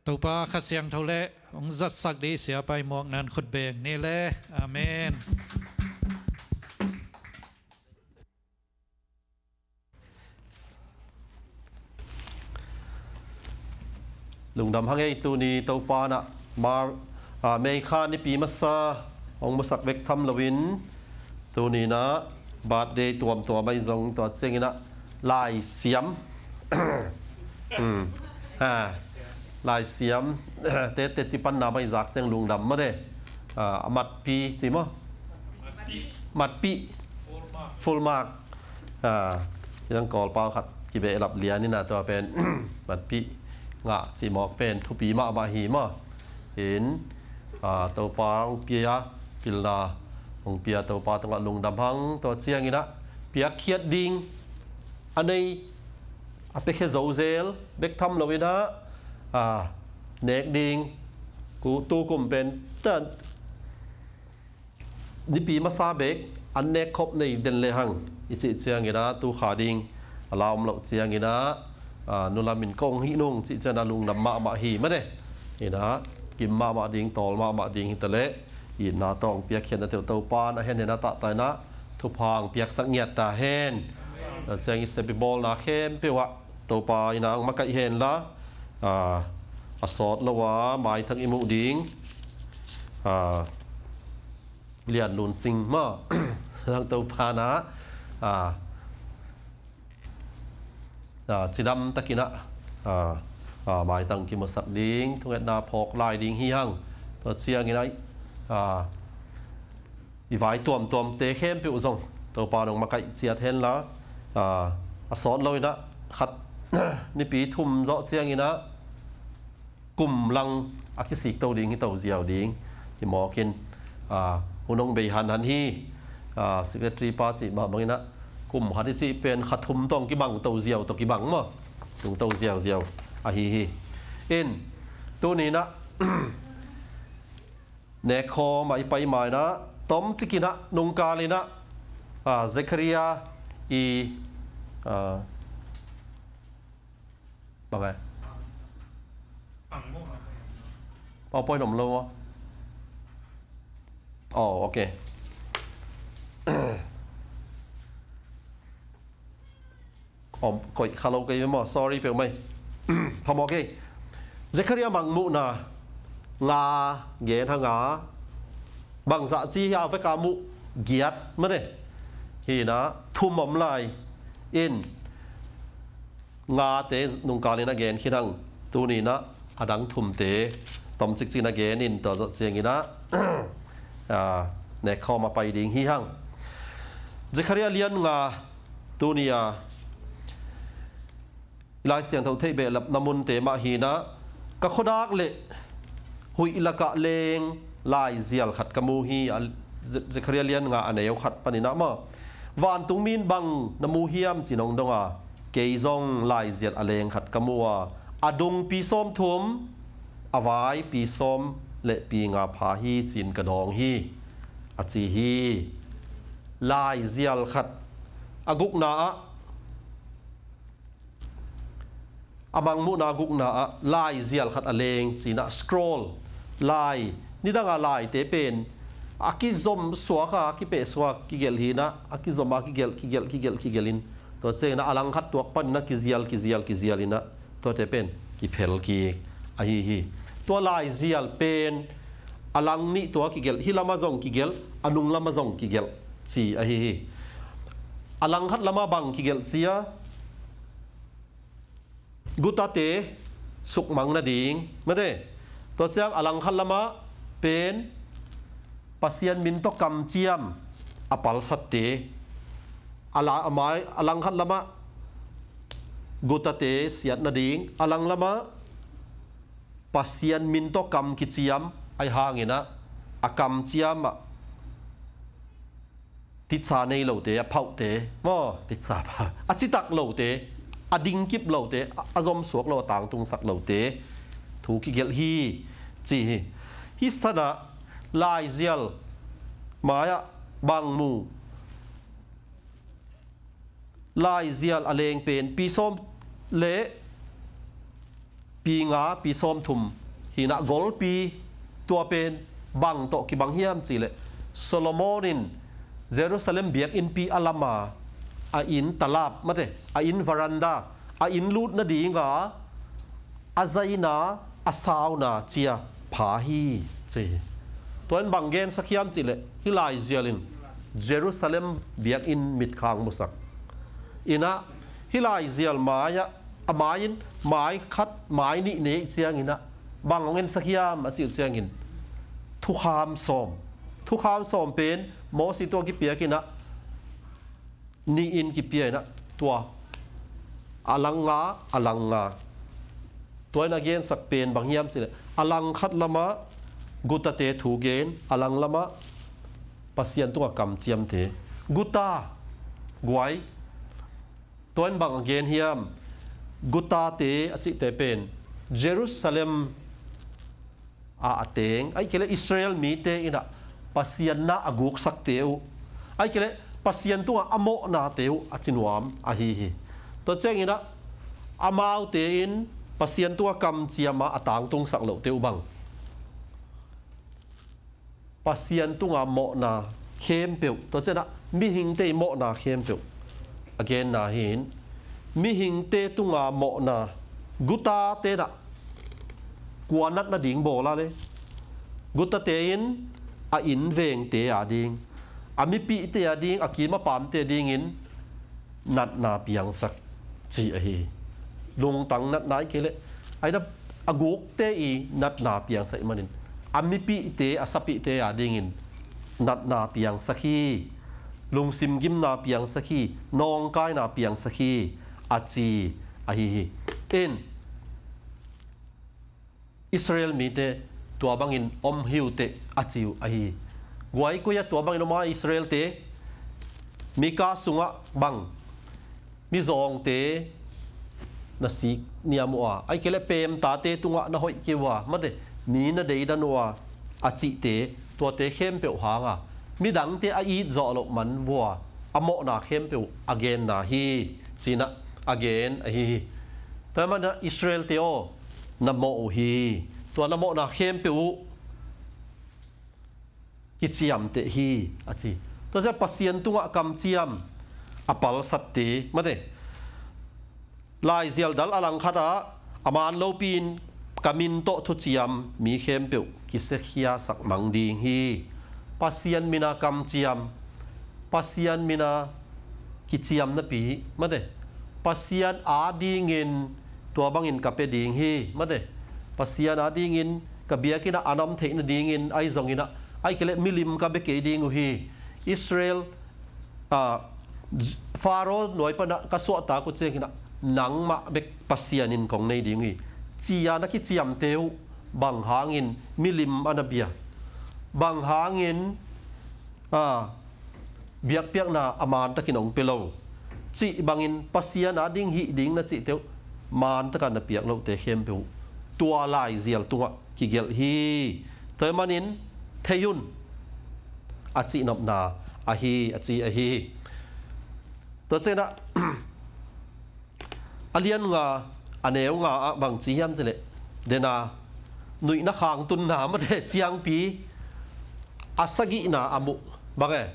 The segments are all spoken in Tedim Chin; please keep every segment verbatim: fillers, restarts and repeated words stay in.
Topa Kha Siangtho le hong zatsak dih siapa i muaknan khutbeng ni le. Amen. Lungdam hang ei, tuni Topa na mar, a, May kha nipi masa hong musak bek tham loin, tuni na birthday tuamtuam ahi zong tua ciangin a laisiam. Hmm. Ha. Laisiam. Tete ci panna mai zak ciang lungdam mah de. A, a matpi ci maw? Matpi. Full mark. A, ciang Kawlpau khat kibehlap lian ina tua pen matpi ngah cimawk pen thupi mahmah hi maw? In, a, Topa hong pia pilna hong pia Topa tungah lungdam hang, tua ciangin a piakkhiat ding a nei a piakhia zo zel bek tham loin a, a, nek ding ku tu kum pen tan nipi masa bek an nek khop nei den le hang i cih ciangin a tu kha ding a la om loh ciangin a, a, nulamin kong hih nung cih ciangin a lungdam mahmah hi mah de. Ina kim mahmah ding, tawl mahmah ding hi ta leh itna tawh hong piakkhiatna teuh Topa na hen hen a tahta ina thupha hong piaksak ngiat ta hen. Tua ciang i sep i bawlna khempeuh ah Topa ina hong makaih hen la, a, a sawt lo a maithak i muh ding, a, Lian Lun Cing maw? Lang Topa na, a, a, cidam takin a, a, a, maitang kimusak ding thungetna phawk lai ding hi hang. Tua ciangin a, a, i vai tuamtuamte khempeuh zong Topa nong makaih ciat hen la, a, a sawt lo in a khat nipi thum zawh ciangin a kum lang a kisik to ding hi to ziau ding. Hi mawkin, a, hun hong bei hanhan hi, a, secretary pa cih mah bangin a kum khat i cih pen kha thum tawh hong kibang to ziau tawh kibang maw? Tung to ziauziau ahi hi. In, tuni in a nekkhawm ah i pai ma in a tomcik in a nungkal in a, a, Zechariah i, a, bang e? PowerPoint om lo maw? Oh, ok. Om, koih kha lo kei maw? Sorry peuhmah. Phamawh kei. Zechariah mangmuhna nga gen hang a, bangzah ci hi a, veka muh giat mah de. Hi in a thum om lai in, ngate nungkal in a gen khin hang. Tuni in a a dang thumte tomcik cik in a gen in, tua zawh ciangin a, a, nekkhawm a pai ding hi hang. Zechariah lian nga, tuni a i Lai Siangtho theih behlapna munte mah hi in a, ka khuadak le huih lakah leng laizial khat ka mu hi, a, Ze-, Zechariah lian nga a neu khat panin a maw? Vantungmi in bang na mu hiam ci-in hong dong a, kei zong laizial a leng khat ka mu a, a dungpi sawmthum, a vaipi sawm le pi nga pha hi ci-in ka dawng hi, a ci hi. Laizial khat a gukna ah, a mangmuhna a gukna ah laizial khat a leng ci-in a scroll, lai, nidang a laite pen a kizom suak a, a kipeh suak kigelh hi in a, a kizom a kigelh, kigelh, kigelh, kigelh in, tua ciangin a a langkhat tuak panin a kizial, kizial, kizial in a tuate pen kiphel kik ahi hi. Tua laizial pen a lang nih tua kigelh, hih lamah zong kigelh, a nung lamah zong kigelh ci ahi hi. A langkhat lamah bang kigelh ci a, gutate sukmang nading mate. Tua ciang a langkhat lamah pen Pasian min tawh kamciam a palsatte, a la-, a mai, a langkhat lamah gutate siat nading, a lang lamah Pasian min tawh kam kiciam ahi hangin a, a kamciam ah titsa nei lote, a phauhte maw, titsa pha, a citak lote, a dingkip lote, a, a zomsuak lo, a tangtungsak lote thu kigelh hi ci hi. Hih sanah laizial mai-ah bang mu? Laizial a leng pen pi sawm le pi nga, pi sawmthum hi-in ah golpi, tua pen bang tawh kibang hiam cih leh Solomon in Jerusalem biakinnpi a lam a, a inn talap, mate, a inn veranda, a inn lut nading a, a zaina, a sauna cia pha hi ci hi. Tua in bang gensak hiam cih leh hih laizial in Jerusalem biakinn mitkhang musak in ah, hih laizial mai-ah, a mai-in mai khat, mai nih nei ciangin ah bang hong ensak hiam a cih uh ciangin thukham sawm. Thukham sawm pen Moses tawh kipiak in ah nih in kipia in ah, tua a lang nga, a lang nga. Tua in a gensak pen bang hiam cih leh a lang khat lamah gutate thu gen, a lang lamah Pasian tungah kamciamte. Guta, guai. Tua in bang a gen hiam? Gutate a cihte pen Jerusalem a, a teng, ahih kei leh Israel mite in ah Pasian na a guksakte uh, ahih kei leh Pasian tungah a mawhnate uh a ci nuam ahi hi. Tua ciangin ah amaute in Pasian tungah kamciam a, a tangtungsak lohte uh bang, Pasian tunga mawhna khempeuh, tua ciangin ah mihingte ii mawhna khempeuh a genna hi-in, mihingte tunga mawhna, gutate in ah kua natna ding bawl a le, gutate in a inn vengte a ding, a mipihte a ding, a kim a paamte a dingin natna piangsak ci ahi hi. Lungtang natna ahih kei leh, a inn a, a gukte ii natna piangsak ahih manin, a mipihte, a sapihte a dingin natna piangsak hi. Lungsim gimna piangsak hi. Nawngkaina piangsak hi, a ci ahi hi. In Israel mite tua bangin om hi uh teh a ci uh ahi hi. Guai, koi-ah tua bangin om a, Israelte? Mika sungah bang, mizawngte na sik niam uh a, ahih kei leh peemtate tungah na hoih kei uh a, mate, mi na deidan uh a, a cihte, tuate khempeuh hang a, midangte a it zawh loh man vua a mawhna khempeuh a genna hi, ci-in ah a gen ahi hi. Tua ahih manin ah Israelte aw, na mawh uh hi. Tua na mawhna khempeuh uh kiciamteh hi, a ci. Tua ciang Pasian tungah kamciam a palsatte, mate, laizial dal a langkhat ah a man lopi-in ka min tawh thuciam mi khempeuh kisiakhiasak mang ding hi. Pasian min a kamciam, Pasian min a kiciamnapi, mate, Pasian a dingin tua bangin ka pia ding hi, mate, Pasian a dingin ka biakinn ah a nam theih nadingin ahi zongin ah, ahih kei leh milim ka bia kei ding uh hi. Israel, a, Faro nuai pan ah ka suahtak uh ciangin ah nangmah bek Pasian in kong nei ding uh hi, ci-a na kiciamte uh bang hangin milim a na bia? Bang hangin, a, biakpiakna a mantakin hong pia lo? Cih bangin Pasian a ding hih ding na cihte uh, mantakin na piak lohte khempeuh uh tua laizial tungah kigelh hi. Tua ahih manin thei un, a cihnopna ahi, a ci ahi hi. Tua ciangin ah a lian nga, a neu nga ah bang ci hiam cih leh, dena, nuihna khang tunna, mate, ciangpi a sagihna a muh bang e?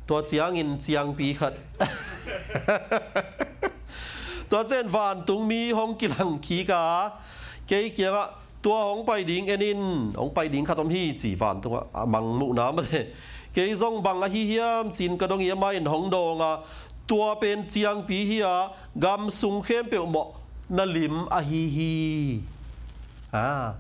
Tua ciangin ciangpi khat. Tua ciang vantungmi hong kilang kik a, kei kiangah, tua hong pai ding en in, hong pai ding khat om hi, ci, vantungah a mangmuhna, mate. Kei zong, bang ahi hiam, ci-in ka dong hi, amah in hong dawng a, tua pen ciangpi hi a, gam sung khempeuh mawhna lim ahi hi. A,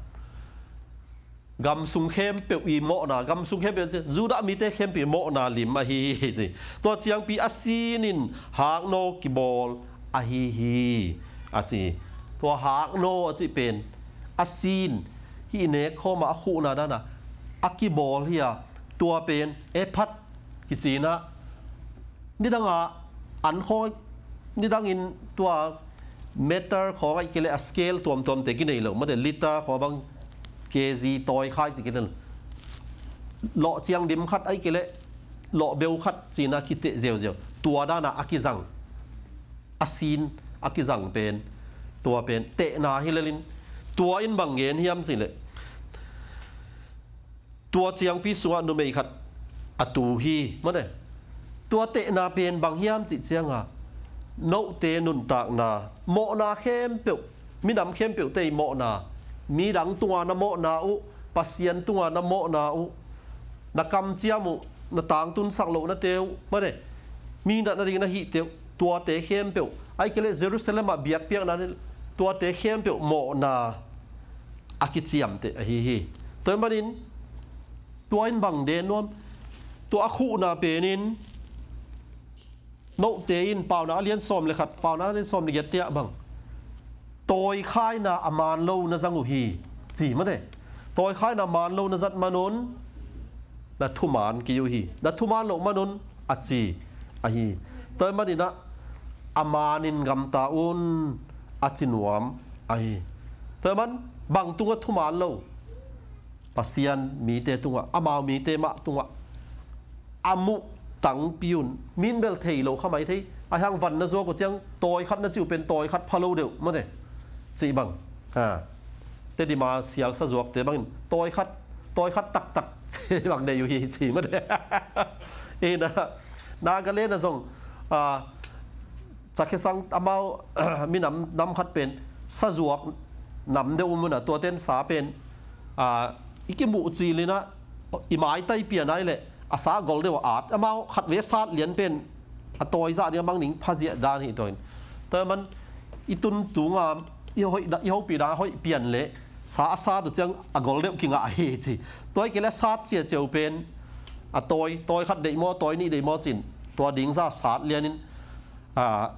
gam sung khempeuh ii mawhna, gam sung khempeuh, Judah mite khempeuh ii mawhna lim ahi hi, ci. Tua ciangpi a sinin haknaw kibawl ahi hi, a ci. Tua haknaw a cih pen a sin, hih nekkhawm a, a khuhna dan a, a kibawl hi a, tua pen ephod kici-in ah, nidang a an khawng, nidangin tua meter khawng ahih kei leh a scale tuamtuamte kinei lo, mate, liter khawng bang, K G, tawi khai ci kinei lo. Lawh ciang dim khat ahih kei leh lawh beu khat ci-in ah kiteh ziauziau. Tua dan a a kizang, a sin a kizang pen Tua pen tehna hi lelin, tua in bang gen hiam cihleh, tua ciangpi sungah numei khat a tu hi, mane. Tua tehna pen bang hiam cih cianga, note nuntakna, mawhna khempeuh, minam khempeuhte i mawhna, midang tunga na mawhna uh, Pasian tunga na mawhna uh, na kamciam uh, na tangtunsak lohnate uh, mane, mi natna ding na hihte uh, tuate khempeuh, ahih kei leh Jerusalem ah biakpiakna ni, tuate khempeuh mawhna a kiciamteh ahi hi. Tua ahih manin tua in bang den nuam, tua a khuhna penin note in Paunak a lian sawm le khat, Paunak a lian sawm le giat tiah bang, tawikhaina a man lo na zang uh hi, ci mate. Tawikhaina man lo na zat manun na thuman kei uh hi, na thuman loh manun a ci ahi. Tua ahih maninah a manin gamta un a ci nuam ahi. Tua ahih man bang tungah thuman lo? Pasian mite tungah, amau mite mah tungah a muh tangpi un. Min bel thei lo kha mai thei. Ahi hang van na zuak uh ciang tawi khat na cih uh pen tawi khat pha lo deuh mate, cih bang. Ha. Tedim a sialsa zuakte bangin tawi khat, tawi khat taktak cih bang nei uh hi, ci mate. Ina Nagaland ah zong, a, Chakhesang amau minam nam khat pen sa zuak nam deuh um una, tuaten sa pen, a, i kimuh cilinah i maitai pian ai leh a sa gol deuh a at, amau khat ve sat lian pen a tawi zah ding a mang ding phaziah dan hi tuain. Tua ahih man i tun tunga i hoih da, i hopih dan a hoih pian leh sa a sat uh ciang a gol deuh kingah hi, ci. Tua ahih kei leh a sat ciacia uh pen a tawi, tawi khat deih maw, tawi nih deih maw cin, tua ding zah sat lianin, a,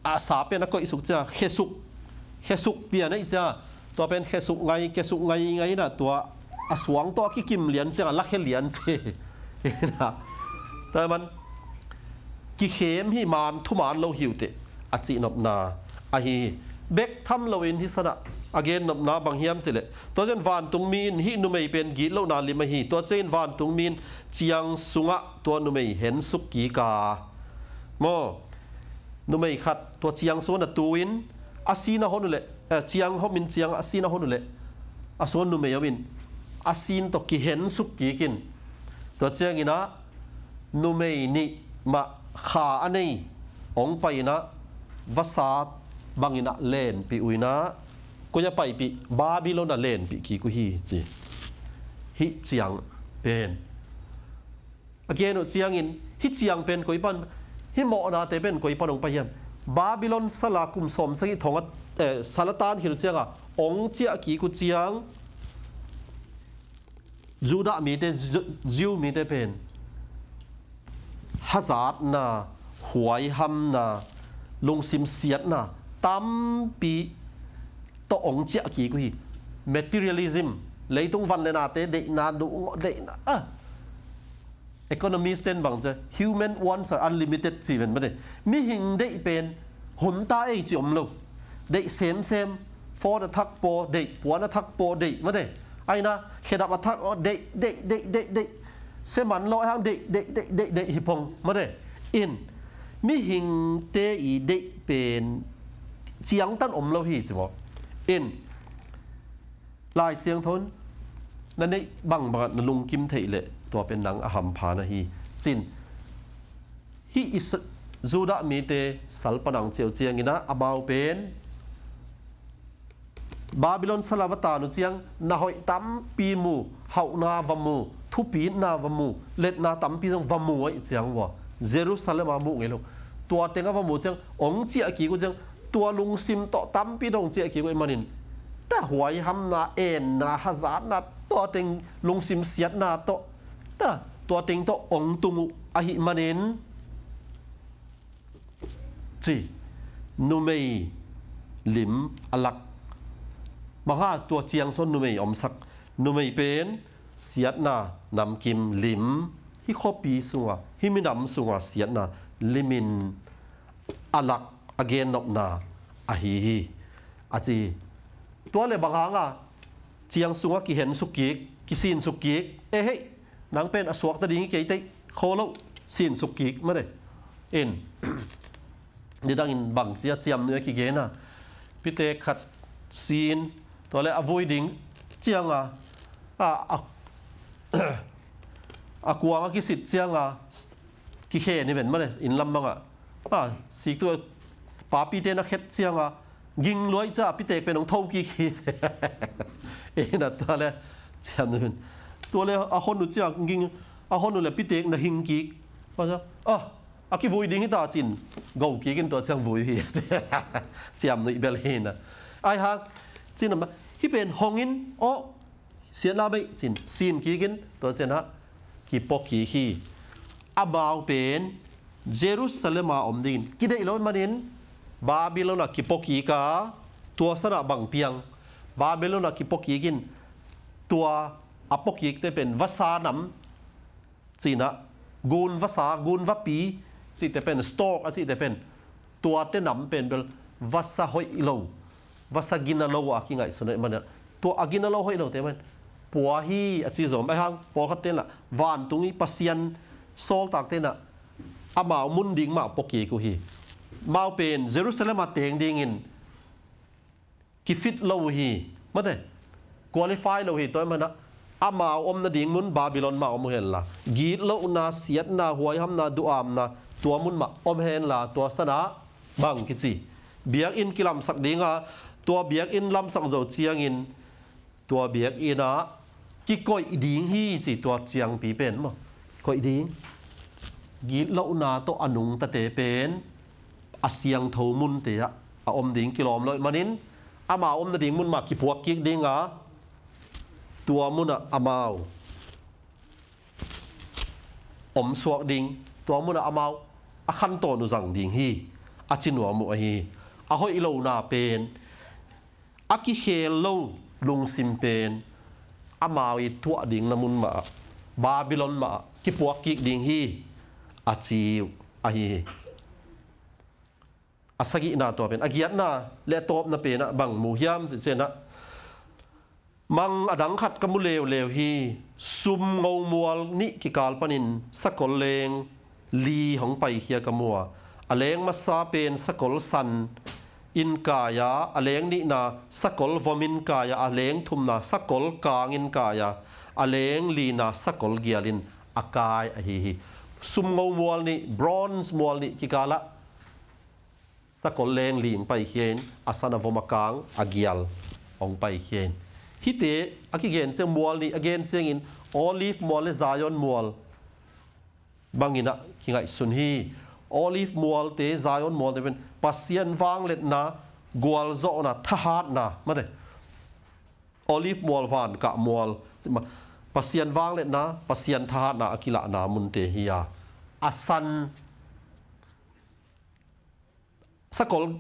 a sa pen a koihsuk ciang khesuk, khesuk pian ahih ciang, tua pen khesuk ngai, khesuk ngai ngai inah tua a suang tawh a kikim lian ciang a lakhe lian ci. Ina tua ahih man kikhem hi, man thuman lo hi uh teh a cihnopna ahi hi. Bek tham loin hih sanah a gennopna bang hiam cihleh, tua ciang vantungmi in hih numei pen gitlohna lim ahi. Tua ciangin vantungmi in ciang sungah tua numei hensuk kik a, maw, numei khat tua ciang sungah na tu-in a sin a hon uhleh, eh, ciang homin ciang a sin a hon uhleh, a sungah numei omin a sin tawh kihensuk kik in. Tua cianginah numei nih mah kha a nei hong pai inah vasa banginah lenpih uh inah, koi a paipih? Babylon ah lenpih kik uh hi, ci. Hih ciang pen a gen uh ciangin, hih ciang pen koi pan, hih mawhnate pen koi pan hong pai hiam? Babylon sala kum sawmsagih thong a, eh, sal a tan khit uh cianga hong ciah kik uh ciang, Judah mite, Ju-, Jew mite pen hazatna, huaihamna, lungsim siatna tampi tawh hong ciah kik uh hi. Materialism, leitung van le nate deihna, duh, deihna, ah. Economist ten bang ci, human wants are unlimited, ci ven mate. Mihing deih pen hun ta ei ci om lo. Deih semsem, phone a thak paw deih, puan a thak paw deih mate. Aina khedap a thak aw deih, deih, deih, deih, deih. Sia man lo a hang deih, deih, deih, deih, deih hi pong mate. In mihingte i deih pen ciangtan om lo hi ci maw? In Lai Siangtho in na neih bangbangah na lungkim theih leh tua pen nang a hampha na hi, cin. Hih Is-, Judah mite sal pan a hong ciah uh cianginah amau pen Babylon sala va tan uh ciang na hoih tampi mu, hauhna va mu, thupitna va mu, letna tampi zong va mu ahih ciang uh a, Jerusalem a muh ngei lo. Tua tengah va mu ciang hong ciah kik uh ciang, tua lungsim tawh tampi tawh hong ciah kik uh ahih manin, ta huaihamna, enna, hazatna, tua teng lungsim siatna tawh, ta tua teng tawh hong tung uh ahih manin, ci. Numei lim a lak. Bang hang tua ciang sungah numei omsak? Numei pen siatna namkim lim, hih khuapi sunga, hih minam sunga siatna limin a lak a gennopna ahi hi, a ci. Tua le bang hanga ciang sungah kihensuk kik, kisinsuk kik? E hei, nang pen a suakta ding hi kei teh, kho lo, sinsuk kik mate. In nidangin bang cia ciamnuih a kigena, Pitek khat sin, tua le a vui ding cianga, a, a, a kuang a kisit cianga, kikhen hi ven mane, inn lam banga. A, siktu, papite na khet cianga, ging luai ca, pitek pen hong tho kik hi. Ina tua le, ciam na ven. Tua le, a hon uh ciang, ging, a hon uh le pitek na hing kik. A, a kivui ding hita cin, go kikin tua ciang vui hi. Ciam nuih bel hi na. Ai hang, cin ama, hi pen hongin, aw, siatna bei cin, sin kikin, tua ciang ha, kipua kik hi. Amau pen, Jerusalem a om dingin, kideih lo manin, Babylon a kipua kik a, tua sana bang piang, Babylon a kipua kikin, tua a pua kikte pen, vasa nam, cina, gun vasa, gun vapi, cite pen, stork, a cite pen, tuate nam pen bel, vasa hoih lo, vasa gina lo a kingaihsun hoih mana, tua a gina lo hoih lote man, pua hi a ci zom, ai hang, pawlkhat tenla, vantung i Pasian sawltak tenla, amau mun ding mah pua kik uh hi. Mau pen, Jerusalem a teng dingin, kifit lo uh hi, mate, qualify lo hi, tua mana, amau omna ding mun Babylon mah om uh henla, gitlohna, siatna, huaihamna, duhamna, tua mun mah om henla, tua sana bang kici. Biakinn kilamsak dinga, tua biakinn lamsak zo ciangin, tua biakinn ah, kikoih ding hi ci tua ciangpi pen maw. Koih ding. Gitlohna tawh a nungtate pen a siangtho munte ah a om ding kilawm lo manin, amau omna ding mun mah kipuak kik dinga, tua munah amau om suak ding, tua munah amau a khantawn uh zang ding hi, a ci nuam uh ahi hi. A hoih lona pen, a kikhel lo lungsim pen, amau i tuah dingna mun mah ah, Babylon mah ah kipuak kik ding hi, a ci uh ahi hi. A sagihna tua pen, a giatna le a tawpna penah bang mu hiam cih cianah, mang a dang khat ka mu leuleu hi. Sumngo mual nih kikal panin sakol leng li hong paikhia ka mu a, a leng masa pen sakol san in kai a, a leng nihna sakol vom in kai a, a leng thumna sakol kang in kai a, a leng lina sakol gial in a kai ahi hi. Sumngo mual nih, bronze mual nih kikalah sakol leng li hong paikhia in, a san a vom a kang a gial hong paikhia in. Hihte a kigen ciang mual nih a gen ciangin olive mual le Zion mual bangin ah kingaihsun hi. Olive mualte, Zion mualte pen Pasian vangliatna, gualzawhna, thahatna, mate. Olive mual, van kah mual, Pasian vangliatna, Pasian thahatna a kilahna munte hi a, a san sakol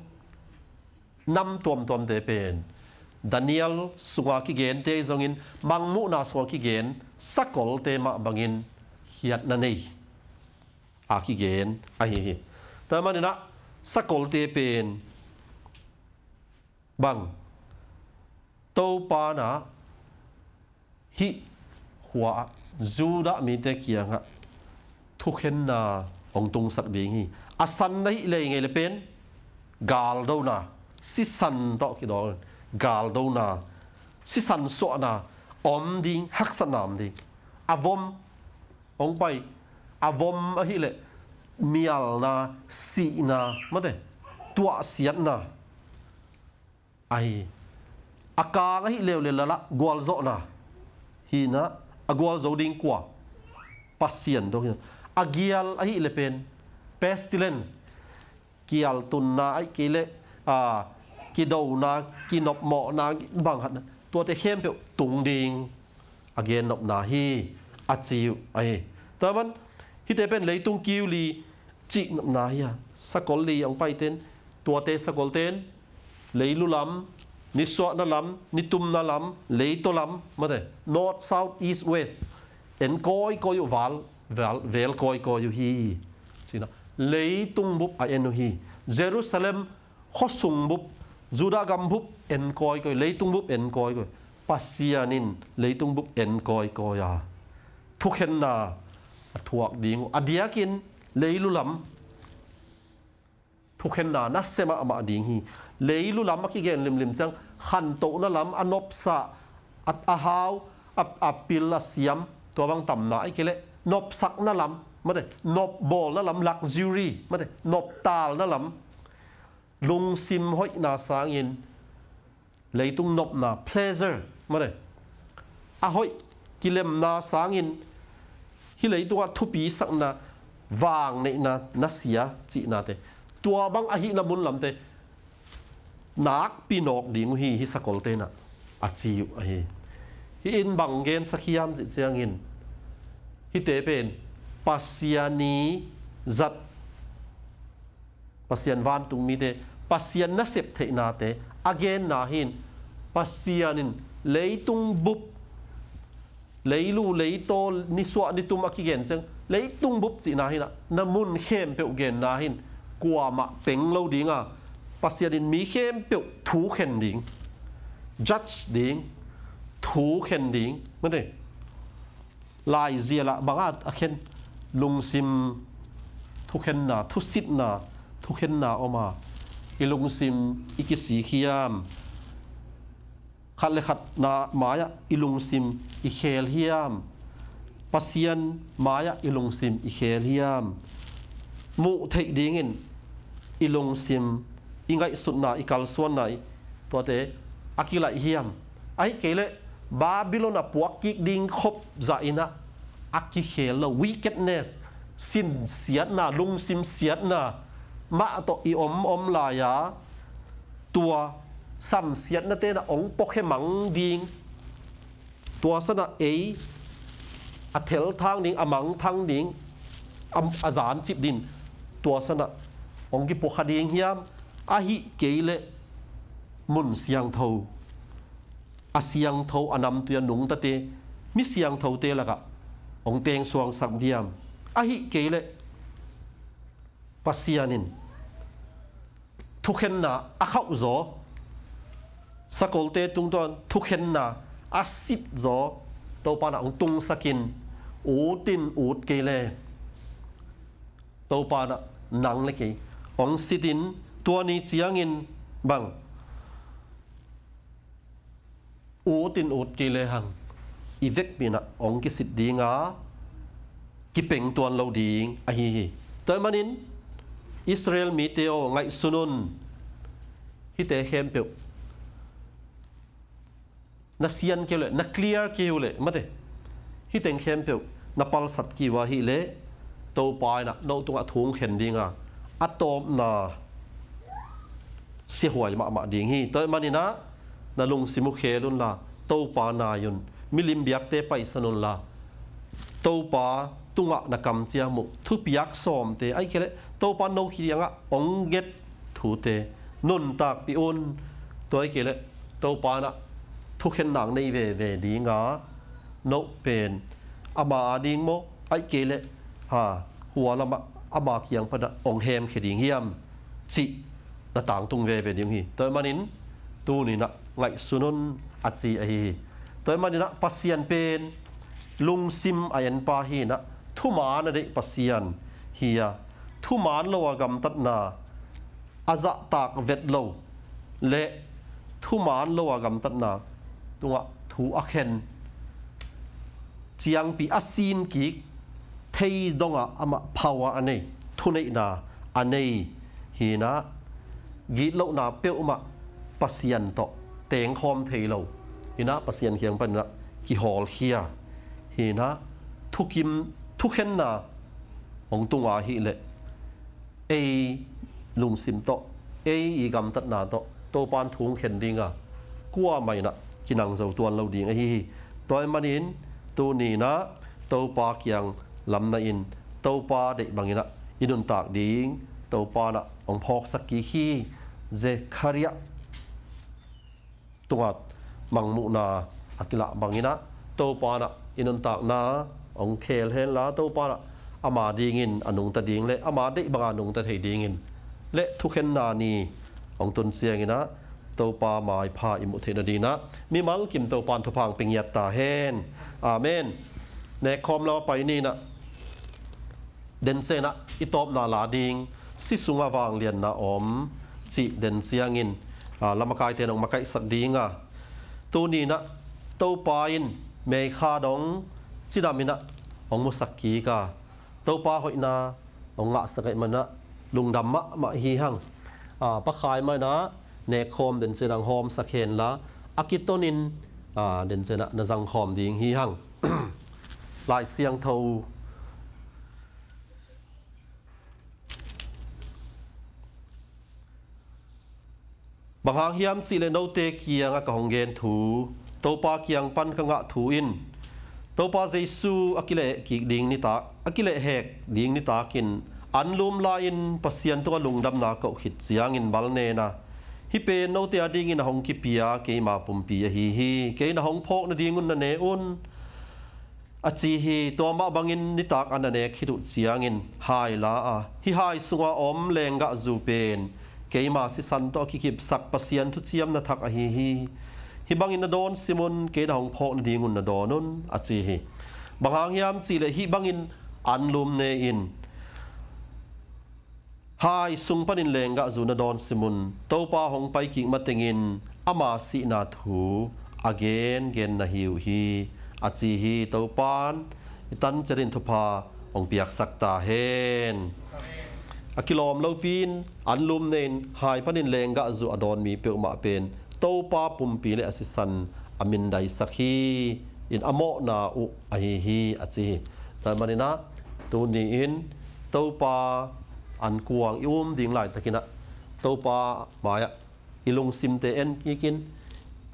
nam tuamtuamte pen Daniel sunga kigente zongin, mangmuhna sunga kigen sakolte mah bangin khiatna nei a kigen ahi hi. Tua maninah sakolte pen bang, Topa na hih khua ah Judah mite kiangah thukhenna hong tungsak ding hi. A san na hih lei ngei le pen galdona, sisan tawh kidawl, galdona, sisan suahna om ding, haksatna om ding. A vom hong pai, a vom ahileh mialna, sihna, mate, tuahsiatna ahi. A kang ahih leuleu lalah gualzawhna hina, a gualzo ding kua? Pasian dong hi. A gial ahih le pen pestilence, kialtunna ahih kei leh, a, kidona, kinopmawhna, bang hatna, tuate khempeuh tung ding a gennopna hi, a ci uh ahi. Tua man hihte pen leitung kiu li cihnopna hi a, sakol li hong paiten, tuate sakolten leilu lam, nisuahna lam, nitumna lam, leitaw lam, mate, north, south, east, west, en kawikawi uh, val, val, vel kawikawi uh hi. Cina, leitung bup a en uh hi. Jerusalem khuasung bup, Judah gam bup en kawikawi, leitung bup en kawikawi. Pasian in leitung bup en kawikawi a, thukhenna a thuak ding uh. A diakin leilu lam thukhenna nasia mahmah ding hi. Leilu lam a kigen limlim ciang khantohna lam, a nopsa, a, a hau, a, a pil, a siam, tua bang tamna, ahih kei leh nopsakna lam, mate, nopbawlna lam, luxury, mate, noptalna lam, lungsim hoihna sangin leitung nopna, pleasure, mate, a hoih kilemna sangin hih leitungah thupisakna, vangneihna nasia cihnate, tua bang ahihna mun lamte nakpi nawk ding uh hi, hih sakolte in ah a ci uh ahi. Hih in bang gensak hiam cih ciangin, hihte pen Pasian ii zat, Pasian vantungmite, Pasian nasep theihnate a genna hi in, Pasian in leitung bup, leilu leitaw, nisuah nitum a kigen ciang leitung bup cihna hi in ah, na mun khempeuh genna hi in, kuamah peng lo ding a, Pasian in mi khempeuh thukhen ding, judge ding, thukhen ding, mate. Laizia lah bang a a khen? Lungsim thukhenna, thusitna, thukhenna om a, i lungsim i kisik hiam? Khat le khat na mai-ah i lungsim i khel hiam? Pasian mai-ah i lungsim i khel hiam? Muh theih dingin i lungsim, i ngaihsutna, i kalsuanna, i tuate a kilaih hiam? Ahih kei leh Babylon a puak kik ding khop zah in ah a kikhel lo, wickedness, sinsiatna, lungsim siatna mah tawh i om om lai-a, tua samsiatnate in ah hong puakhia mang ding, tua san ah ei a thelthang ding, a mangthang ding, a, a zancip ding, tua san ah hong kipuakha ding hiam? Ahih kei leh mun siangtho, a siangtho, a namtui, a nungtate, mi siangthote lakah hong tengsuangsak diam? Ahih kei leh Pasian in thukhenna a khauhzaw, sakolte tungtawn thukhenna a sitzaw Topa in ah hong tungsak in, ut in, ut kei leh Topa in ah nang le kei hong sit in, tua ni ciangin bang, ut in ut kei lehang i vekpi in ah hong kisit ding a, kipeng tuan lo ding ahi hi. Tua ahih manin Israel mite aw, ngaihsun un. Hihte khempeuh na sian kei uh leh, na clear kei uh leh, mate, hih teng khempeuh na palsat kei uh ahih leh, Topa in ah no tungah thu hong khen ding a, a tawpna siahuai mahmah ding hi. Tua ahih manin ah na lungsim uh khel unla, Topa nai un, milim biakte paisan unla, Topa tungah na kamciam uh thupiak sawmte, ahih kei leh Topa no kiangah hong nget thute nuntakpih un. Tua ahih kei leh Topa in ah thukhenna hong nei veve ding a, no pen ama a ding maw, ahih kei leh, ha, hua lamah ama kiang panah hong hemkhia ding hiam cih na tangtung veve ding uh hi. Tua ahih manin tuni in ah ngaihsun un, a ci ahi hi. Tua ahih manin ah Pasian pen lungsim a enpa hi in ah, thuman a deih Pasian hi a, thuman lo a gamtatna, a zahtak vet lo le thuman lo a gamtatna tungah thu a khen, ciangpi a sin kik, thei dongah amah power a nei, thuneihna a nei hi in ah, gitlohna peuhmah Pasian tawh tengkhawm thei lo hi in ah, Pasian kiang panin ah kihawlkhia hi in ah, thukim, thukhenna hong tung ahih leh ei lungsim tawh, ei i gamtatna tawh Topa in thu hong khen ding a, kuamah in ah kinang zo tuan lo ding ahi hi. Tua ahih manin tuni in ah Topa kiang lamna in, Topa deih bangin ah i nuntak ding, Topa in ah hong phawksak kik hi. Zekhariah tungah mangmuhna a kilah bangin ah, Topa in ah i nuntakna hong khel henla, Topa in ah ama dingin a nungta ding le ama deih banga nungta thei dingin le thukhenna ni hong tun ciangin ah Topa maipha i muh theih nadingin ah mimal kim Topa in thupha hong pia ngiat ta hen. Amen. Nekkhawm lo a pai ni in ah, densen ah i tawpna la ding, Si sungah vanglianna om cih den ciangin, a, lamakaite in hong makaihsak ding a, tuni in ah Topa in meikha dong cidam in ah hong musak kik a, Topa hoihna hong ngahsak ahih manin ah lungdam mahmah hi hang. A, pakhai mah in ah nekkhawm den ciang hong hawmsak hen la, a kiton in, a, den ciang ah na zangkhawm ding hi hang. Lai Siangtho Bang hang hiam cih leh note kiangah ka hong gen thu, Topa kiang pan ka ngah thu in, Topa Jesu a kilehhek ding nitak, a kilehhek ding nitakin anlum lai-in Pasian tungah lungdamna ka koh khit ciangin bal nen a, hih pen note adingin a hong kipia keima pumpi ahi hi. Kei na hong phawk nadingun na ne un, a ci hi. Tua mah bangin nitak a na nek khit uh ciangin hai la a, hih hai sunga om lenggahzu pen keima sisan tawh a kikipsak Pasian thuciamna thak ahi hi. Hih bangin na dawn sim un, kei na hong phawk nadingun na dawn un, a ci hi. Bang hang hiam cih leh hih bangin anlum ne in, hai sung panin lenggahzu na dawn sim un, Topa hong pai kik matengin ama sihna thu a gengen na hi uh hi, a ci hi. Topan i tan ciatin thupha hong piaksak ta hen. A kilawm lopi-in anlum ne in hai panin lenggahzu a dawn mi peuhmah pen Topa pumpi le a sisan a mindaisak hi. In a mawhna uh ahi hi, a ci hi. Tua ahih manin ah tuni-in Topa ankuang i um ding laitakin ah Topa mai-ah i lungsimte en kikin,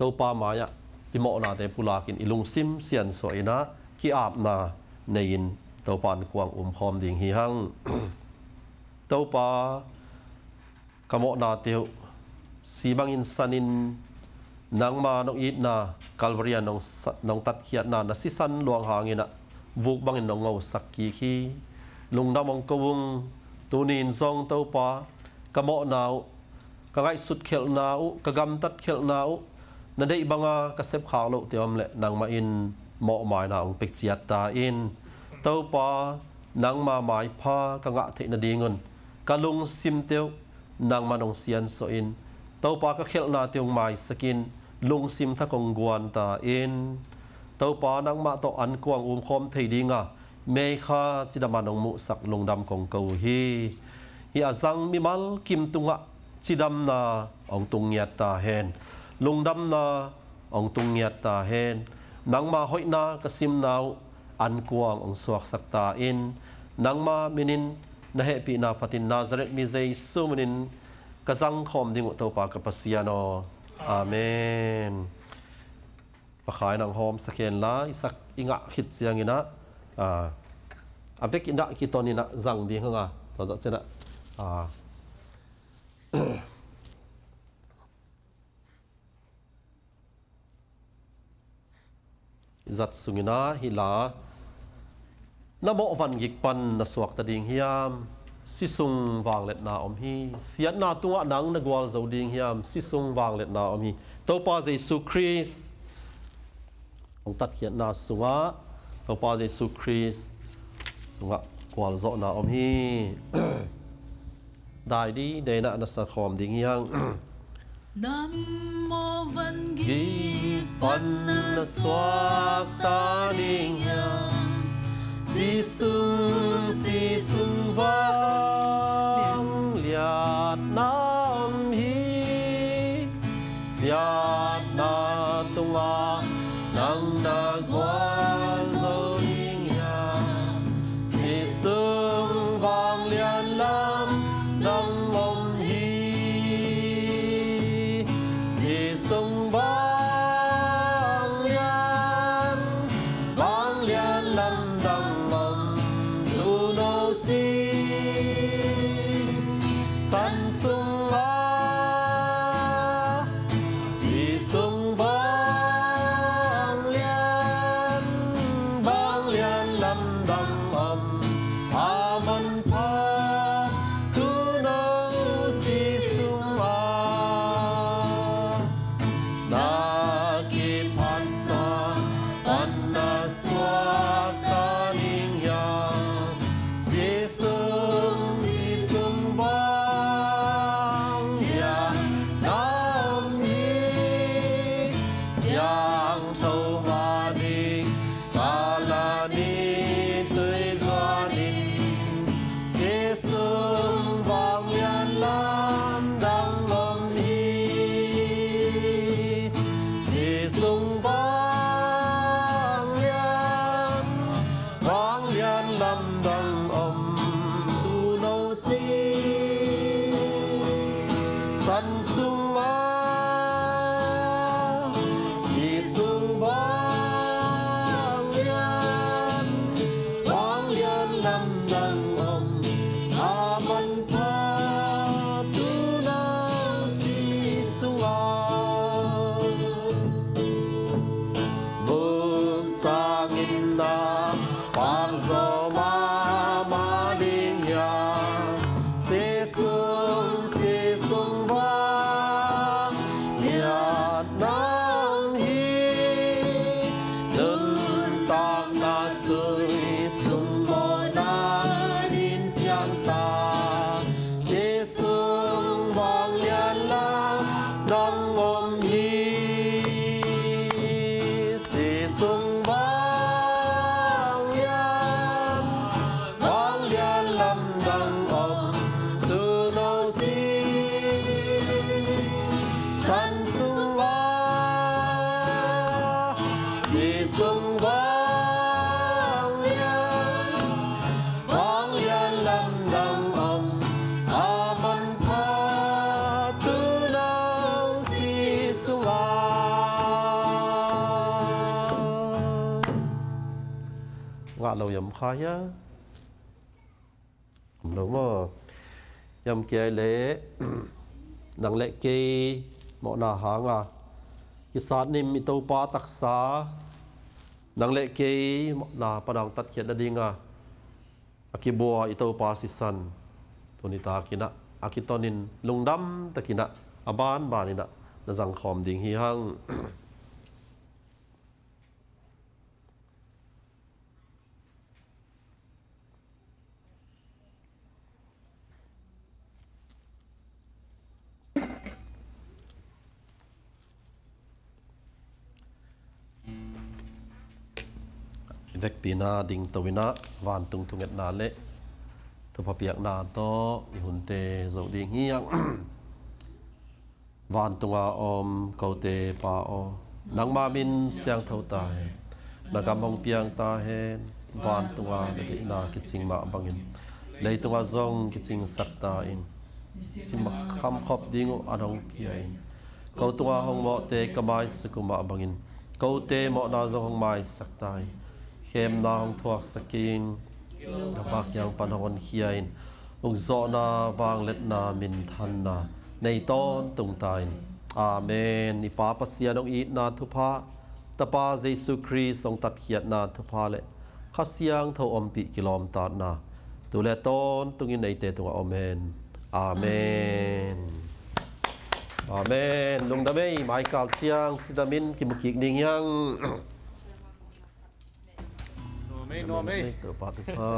Topa mai-ah i mawhnate pulakin i lungsim siansuah in ah ki-apna nei-in Topa ankuang umkhawm ding hi hang. Topa, ka mawhnate uh si bangin sanin, nangma nong itna Calvary-a nong sa-, nong tatkhiatna na sisan luang hangin ah vuk bangin nong ngosak kik hi. Lungdam hong ko ung. Tuni-in zong Topa, ka mawhna uh, ka ngaihsut khelhna uh, ka gamtat khelhna uh, na deih banga ka sepkhak lohte om leh nangmah in mawhmaina hong pek ciat ta in. Topa, nangma maipha ka ngah theih nadingun ka lungsimte uh nangman hong siansuah in. Topa, ka khelhnate hong maisak in, lungsim thak hong guan ta in. Topa, nangmah tawh ankuang umkhawm thei dinga meikha cidam a nong muhsak lungdam kong ko uh hi. Hih a zang mimal kim tungah cidamna hong tung ngiat ta hen. Lungdamna hong tung ngiat ta hen. Nangma hoihna ka simna uh ankuang hong suaksak ta in. Nangma minin na hehpihna phatin Nazareth mi Jesu minin ka zangkhawm ding uh Topa ka Pasian aw. Amen. Pakhai nang hawmsak hen la, i sak i ngah khit ciangin ah, a, a vekin ah kiton in ah zang ding hang a, tua zah ciangin ah, a, i zat sungin ah hih la, na mawh van gik pan na suakta ding hiam? Si sung vangliatna om hi. Siatna tungah nang na gualzo ding hiam? Si sung vangliatna om hi. Topa Jesu Khrist hong tatkhiatna sungah Topa Jesu Khrist sungah gualzawhna om hi. Dai dide in ah na sakhawm ding hi hang. Na mawh van gik pan na suakta ding hiam? Si sung, si sung vangliatna om hi. Siatna tungah nang na gualzo ding hiam? Si sung vanglian lamdang om hi. Si sung vanglian, vanglian lamdang om, tuuno si. San sungah si sung vanglian Tho ma ding, ka la ni tui zuan in, si sung vanglian lamdang om hi. Si sung vanglian, vanglian lamdang om, tu no si san sung ma, si sung vanglian, vanglian lamdang om, a manpha tu no si sungah. Vuk sangin na pang zaw mahmah ding hiam? Si sung, si sung vanglian nang hi. Nuntakna sui sung mawhna in siangta, si sung vanglian lamdang om hi. Si sung vanglian, vanglian lamdang om, tu no si san sung ah. Si sung vanglian, vanglian lamdang om, a manpha tu no si sungah. Ngah lo hiam, kha hia? Om lo maw? Hiam, kei le nang le kei mawhna hanga kisat nim i Topa taksa, nang le kei mawhna pan a hong tatkhiat nadinga a kibua i Topa sisan, tuni takinah a kitonin lungdam takinah a banbaninah na zangkhawm ding hi hang. I vekpi-in a dingto-in ah vantung thungetna le thupha piakna tawh i hunte zo ding hi hang. Vantunga om kote Pa aw, nangma min siangtho ta hen. Na gam hong piang ta hen. Vantunga na deihna kicing mah bangin leitunga zong kicingsak ta in. Simmawh khamkhop ding uh an hong pia in. Ko tunga hong mawhte ka maisuk uh mah bangin kote mawhna zong hong maisak ta in. Khemna hong thuaksak in. Ka Pa kiang pan hong honkhia in. Ukzawhna, vangliatna, minthanna nei tawntung ta in. Amen. I Pa Pasian hong itna thupha, Tapa Jesu Khrist hong tatkhiatna thupha le Kha Siangtho ompih kilawmtatna tu le tawntungin eite tungah om hen. Amen. Amen. Lungdam ei, maikal siang cidamin kimukik ding hiang. Nuam ei, nuam ei. Topa thupha.